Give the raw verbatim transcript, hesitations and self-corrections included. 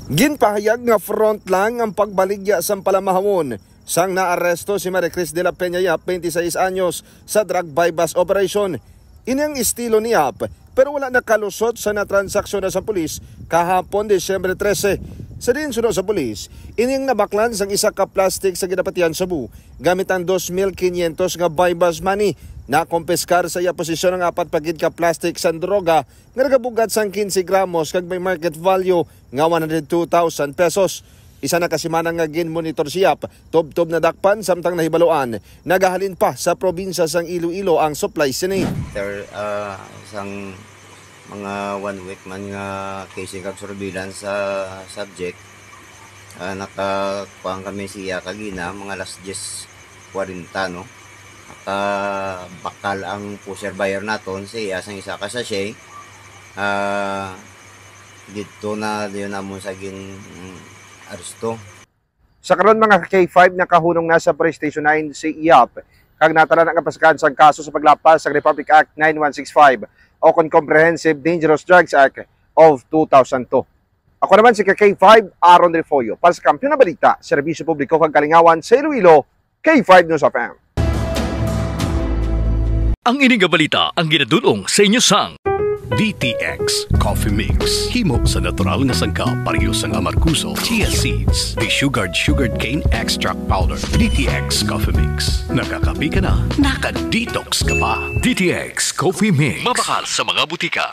Ginpahayag nga front lang ang pagbaligya sang palamahawon sang naaresto si Maricris de la Peña Yap, twenty-six anyos, sa drug buy-bust operation. Ini ang estilo ni Yap, pero wala nakalusot sa natransaksyon na sa pulis kahapon, Disyembre trese. Sa diin suno sa pulis, ini ang nabaklan sang isa ka plastic sa ginapatihan shabu gamit ang dos mil quinientos nga buy-bust money. Nakompiskar sa iya posisyon ang apat pa gid ka plastic sang droga nga nagabugat sang quince gramos kag may market value nga one hundred two thousand pesos. Isa na ka semana nga ginmonitor si Yap, tubtob nadakpan samtang nahibaluan nagahalin pa sa probinsya sang Iloilo ang supply sini. After, ah, isang mga one week man nga casing kag surveillance sa subject, ah, nakakuhaan kami siya kagina, mga alas diyes kwarenta, no? Nakabakal ang pusher buyer naton sa iya sang isa ka sachet. Ah, didto na dayon namon sa gin-, mm, aresto. Sa karon, mga K five, nakahunong na sa Police Station nine si Yap, kag natala na ang kapasakan sang kaso sa paglapas sa Republic Act nine one six five o kon Comprehensive Dangerous Drugs Act of two thousand two. Ako naman si ka K five, Aaron Refollo, para sa Kampiyon nga Balita, Serbisyo Publiko kag Kalingawan sa Iloilo, K five News F M. Ang ini nga balita ang ginadul-ong sa inyo sang D T X Coffee Mix. Himo sa natural nga sangkap, pareho sang amargoso, chia seeds, desugared sugarcane extract powder. D T X Coffee Mix. Nakakape ka na, naka-detox ka pa. D T X Coffee Mix. Mabakal sa mga butika.